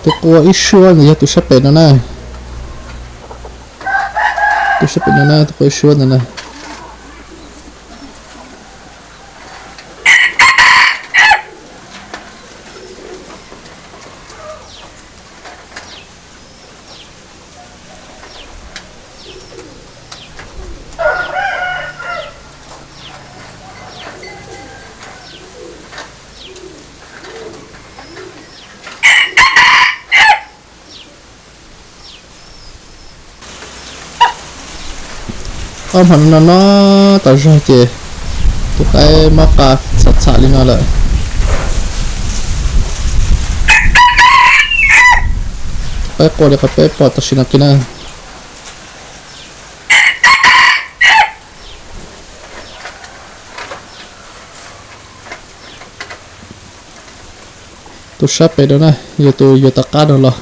Tus quaj ib suab ntawd yog tus sab pem no na. Tus sab pem no na, tus quaj ib suab ntawd na. Ob hmo no no tas zog ces tus qaib mob qa txham txham li no lawm. Tus qaib quaj li qhov peb pom tam sim no kiag na. Tus sab pem no na, yog tus yuav tom qab no los.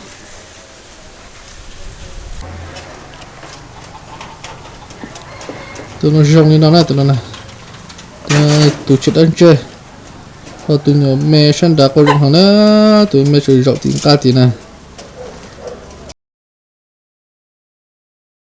Tus no zoo li no na, tus no na. Tus tsis dawb ntseg, ho tus nyuam me sab nrad quaj zoo heev na, tus me tseem zaum tim nqaj tim na.